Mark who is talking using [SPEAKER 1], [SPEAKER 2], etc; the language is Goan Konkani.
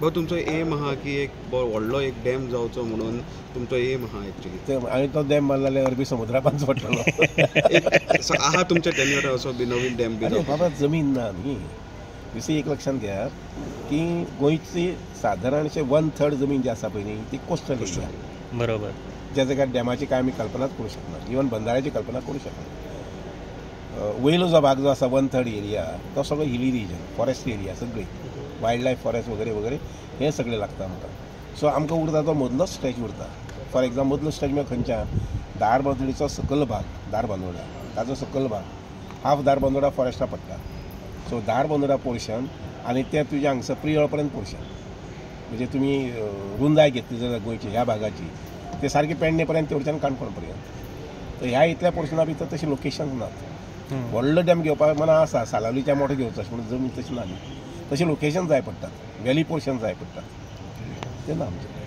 [SPEAKER 1] भाऊ तुमचो एम आहा की एक व्हडलो एक डॅम जावचो म्हणून तुमचो एम आहा एक्चुली.
[SPEAKER 2] ते आनी तो डॅम बांदलो जाल्यार अरबी समुद्रा बांदचो पडटलो.
[SPEAKER 1] एक आहा तुमच्या टेन्युअर असो बी नवीन डॅम बी?
[SPEAKER 2] बाबा जमीन ना न्ही. दुसरी एक लक्षात घ्या की गोंयची सादारणशे 1/3 जमीन जी आसा पळय न्ही ती कोस्टल एरिया.
[SPEAKER 3] बरोबर.
[SPEAKER 2] ज्या जाग्यार डॅमाची काय आमी कल्पनाच करूं शकना, इवन बंधाऱ्याची कल्पना करूं शकना. वयलो जो भाग जो आसा 1/3 एरिया तो सगळो हिली रिजन, फॉरेस्ट एरिया, सगळी वायल्ड लायफ फॉरेस्ट वगैरे वगैरे हे सगळे लागता आमकां. सो आमकां उरता तो मदलोच स्ट्रेच उरता. फॉर एग्जाम्पल मदलो स्ट्रेच म्हळ्यार खंयच्या धारबांदोडीचो सकल भाग, धारबांदोडा ताजो सकल भाग हाफ धारबांदोडा फॉरेस्टा पडटा. सो धारबांदोडा पोर्शन आनी ते तुज्या हांगसर प्रियोळ पर्यंत पोर्शन, म्हणजे तुमी रुंदाय घेतली जाल्यार गोंयची ह्या भागाची ते सारकी पेडणे पर्यंत तेवटेच्यान काणकोण पर्यंत. तर ह्या इतल्या पोर्शना भितर तशी लोकेशन नात. व्हडलो डॅम घेवपाक मना आसा, सालावलीच्या मोठो घेवचो अशें म्हणून जमीन तशी ना न्ही, तशें लोकेशन जाय पडटात, व्हॅली पोर्शन जाय पडटात, ते ना आमचें.